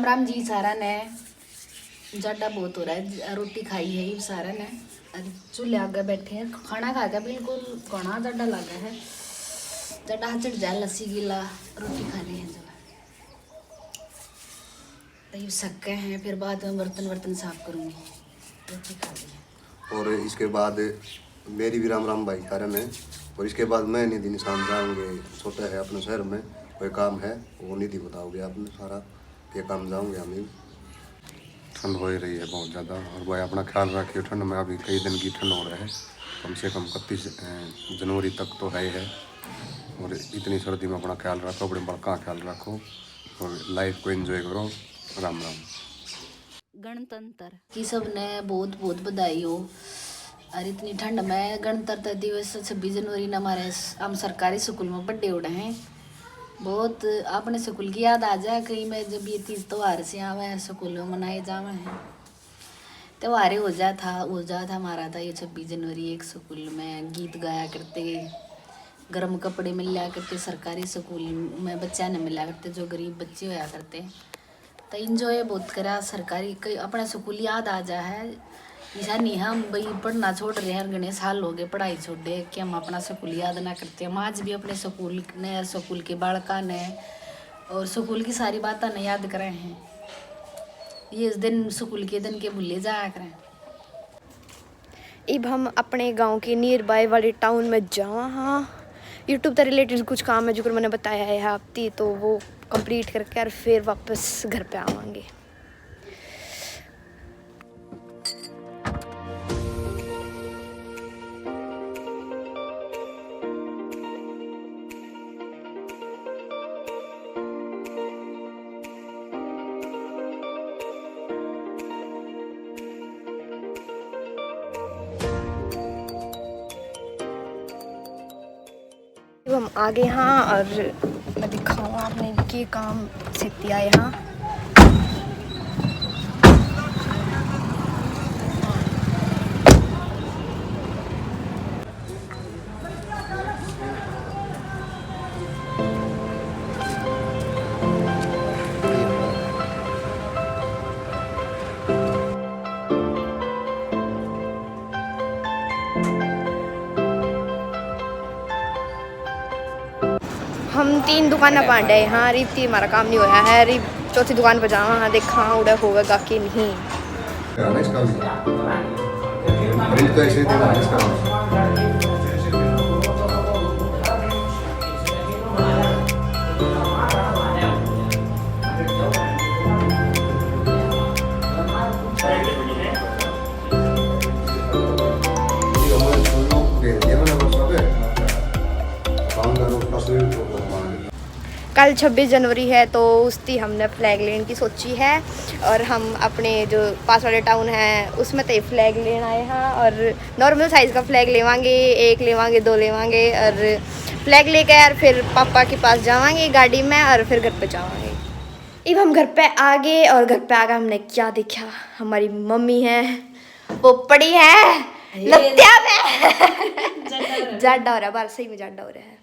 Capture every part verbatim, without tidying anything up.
राम जी सारा ने। जाडा बहुत हो रहा है, ज-, रोटी खाई है ये सारा ने। अरे, चूल्हे आगे बैठे हैं, खाना खा के बिल्कुल घना जाडा लगा है। जाडा चढ़ जाए, लस्सी गीला, रोटी खा ली है जब। तो ये सके हैं, फिर बाद में बर्तन वर्तन साफ करूँगी। रोटी खा ली है। और इसके बाद मेरी भी राम राम भाई सारे में। और इसके बाद मैं निधि निशान जाऊंगे, छोटा है अपने शहर में कोई काम है, वो निधि बताओगे आपने सारा, ये काम जाऊंगे हम ही। ठंड हो ही रही है बहुत ज़्यादा। और भाई अपना ख्याल रखिए, ठंड में अभी कई दिन की ठंड हो रहा है, कम से कम इकतीस जनवरी तक तो है ही है। और इतनी सर्दी में अपना ख्याल रखो, अपने बड़का ख्याल रखो और लाइफ को एंजॉय करो। राम राम। गणतंत्र की सब ने बहुत बहुत बधाई हो। और इतनी ठंड में गणतंत्र दिवस छब्बीस जनवरी ने हमारे स-, हम सरकारी स्कूल में पढ़े उड़े हैं। बहुत अपने स्कूल की याद आ जाए कहीं में, जब ये तीज त्योहार से आवे, स्कूल में मनाए जावे हैं। त्योहार हो जा था, हो जा था हमारा था ये छब्बीस जनवरी। एक स्कूल में गीत गाया करते, गर्म कपड़े मिल लिया करते, सरकारी स्कूल में बच्चा ने मिला करते, जो गरीब बच्चे होया करते। तो इंजॉय बहुत करा सरकारी, कई अपना स्कूल याद आ जा है। ऐसा नहीं हम भाई पढ़ना छोड़ रहे हैं, घने साल हो गए पढ़ाई छोड़े, कि हम अपना स्कूल याद ना करते। हम आज भी अपने स्कूल ने, स्कूल के बालका ने और स्कूल की सारी बातें ने याद करें हैं। ये दिन स्कूल के दिन के भूले जाया करें। इब हम अपने गांव के नियर बाय वाले टाउन में जावा हाँ। YouTube से रिलेटेड कुछ काम है जो मैंने बताया है आपकी, तो वो कंप्लीट करके और फिर वापस घर पे आवांगे। अब हम आ गए हाँ और मैं दिखाऊँ आपने के काम सीती आए हाँ। हम तीन दुकाना पांडे हैं। हाँ, रीति हमारा काम नहीं होया है। री चौथी दुकान पर जावा, हाँ, देखा उड़े होवेगा कि नहीं। कल छब्बीस जनवरी है, तो उसकी हमने फ्लैग लेने की सोची है और हम अपने जो पास वाले टाउन है उसमें तो फ्लैग लेना आए हैं और नॉर्मल साइज का फ्लैग लेवांगे, एक लेवांगे, दो लेवांगे और फ्लैग लेकर यार फिर पापा के पास जावांगे गाड़ी में और फिर घर पे जावांगे। इब हम घर पे आ गए और घर पे आकर हमने क्या देखा, हमारी मम्मी है वो पड़ी है लत्या में। जाडा हो रहा है बाहर, सही में जाडा हो रहा है।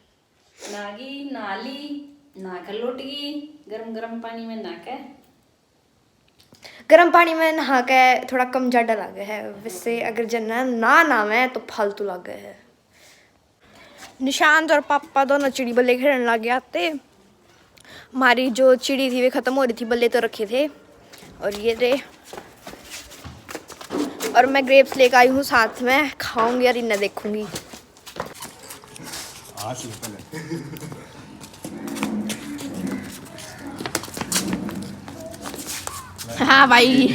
नागी नाली नहा के लौट गई, गरम गरम पानी में नहा के। गरम पानी में नहा के थोड़ा कम जाडा लगे है, वैसे अगर जना ना नहावे तो फालतू लगे है। निशांत और पापा दोनों चिड़ी बल्ले खेलने लग गया थे। हमारी जो चिड़ी थी वे खत्म हो रही थी, बल्ले तो रखे थे। और ये रे, और मैं ग्रेप्स लेकर आई हूँ साथ में, खाऊंगी और इन्हें देखूंगी। हाँ भाई।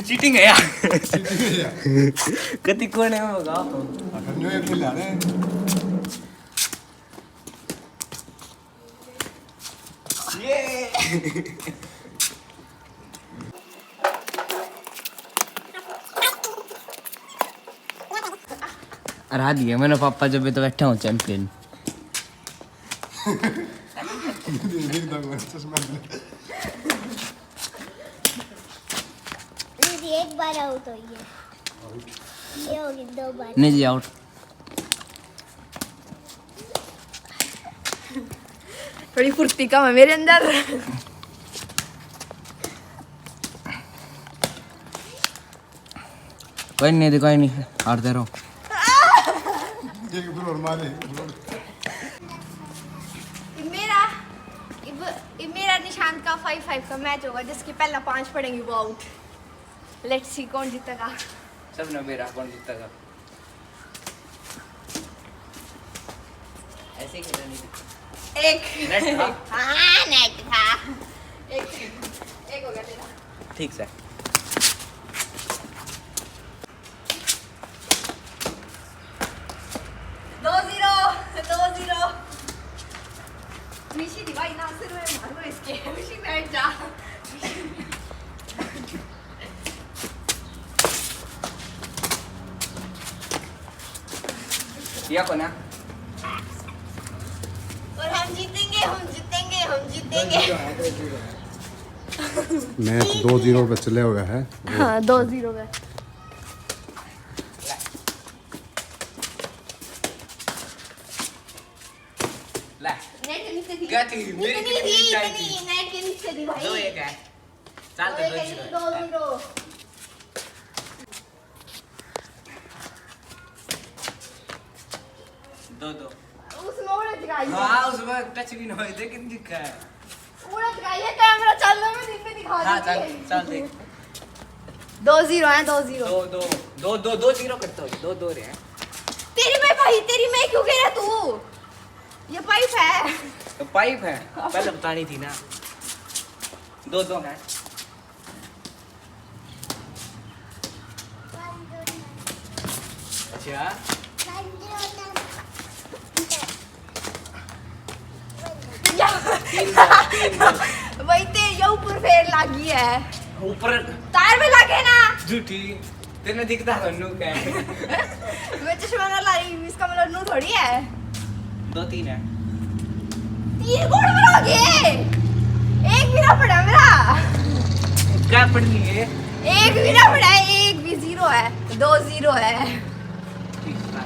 चीटिंग है यार। कति कोने में होगा? ये हरा दिया मैंने पापा, जब भी तो बैठा हूँ चैंपियन। एक बार आउट हुई है। ये होगी दो बार। नहीं जी, आउट। थोड़ी फुर्ती कम है मेरे अंदर। कोई नहीं, कोई नहीं, हारते रहो। एक बार और मारे। मेरा, इब, इब मेरा निशांत का फाइव फाइव का मैच होगा, जिसके पहला पांच पड़ेंगे वो आउट। लेट्स सी कौन जीतेगा। सबने मेरा कौन जीतेगा। ऐसे ही खेलना नहीं। एक। नेट था। हाँ, नेट था। एक, एक हो गया तेरा। ठीक से। दो जीरो, दो जीरो। मिशी दी भाई ना सिर में मारो इसके। मिशी बैठ जा। या को ना? और हम जीतेंगे, हम जीतेंगे, हम जीतेंगे। मैच दो जीरो पे चले हुए है। हाँ, दो जीरो पे। ले। नेट के नीचे थी। क्या थी? मेरे इतनी कितनी थी, ऊंचाई इतनी, थी? नेट के नीचे थी भाई। दो एक है। चल तो दो एक है, जीरो। दो जीरो। दो दो। उसमें उलझ गई है। हाँ, उसमें टच भी ना हो, देख कितनी दिखा है। उलझ गई है, कैमरा चालू में दिन में दिखा हाँ, देगी। चल, चल देख। दो जीरो है, दो जीरो। दो, दो, दो, दो, दो जीरो करता हो, दो, दो रहे हैं। तेरी मैं भाई, तेरी मैं क्यों कह रहा तू? ये पाइप है। तो पाइप है, पहले बतानी थी ना। दो, दो है। अच्छा। तीन दो, तीन दो। भाई ते ये ऊपर फेर लागी है। ऊपर तार में लागे ना। झूठी। तेने दिखता है नू क्या? मैं चश्मा ना लाई, इसका मतलब नू थोड़ी है। दो तीन है। तीन कौन बना गए? एक भी ना पड़ा मेरा। क्या पढ़नी है? एक भी ना पड़ा है, एक भी जीरो है, दो जीरो है। ठीक है।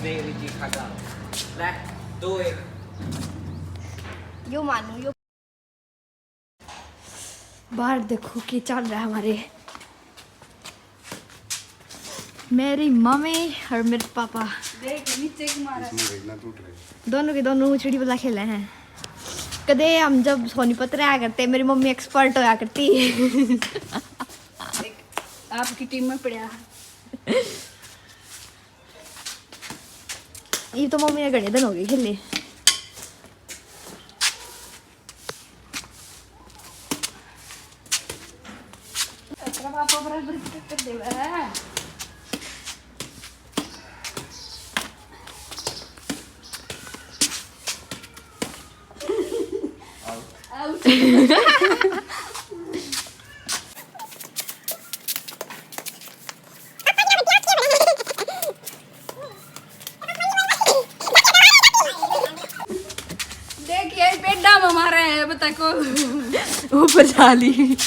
मेरी जी खागा। ले, दो एक। यो मानू, यो। बाहर देखो क्या चल रहा है हमारे। मेरी मम्मी और मेरे पापा। देख, नीचे की मारा। इसमें देखना टूट रही है। दोनों के दोनों उछड़ी वाला खेले हैं। कदे हम जब सोनीपत रहा करते, मेरी मम्मी एक्सपर्ट होया करती। देख, आपकी टीम में पड़ा। ये तो मम्मी ने घणे दिन हो गए खेले। तेरा पापा बराबर कर देवे है। आउट। देख, ये पेड़ा में मारा है, बता को। ऊपर जा ली।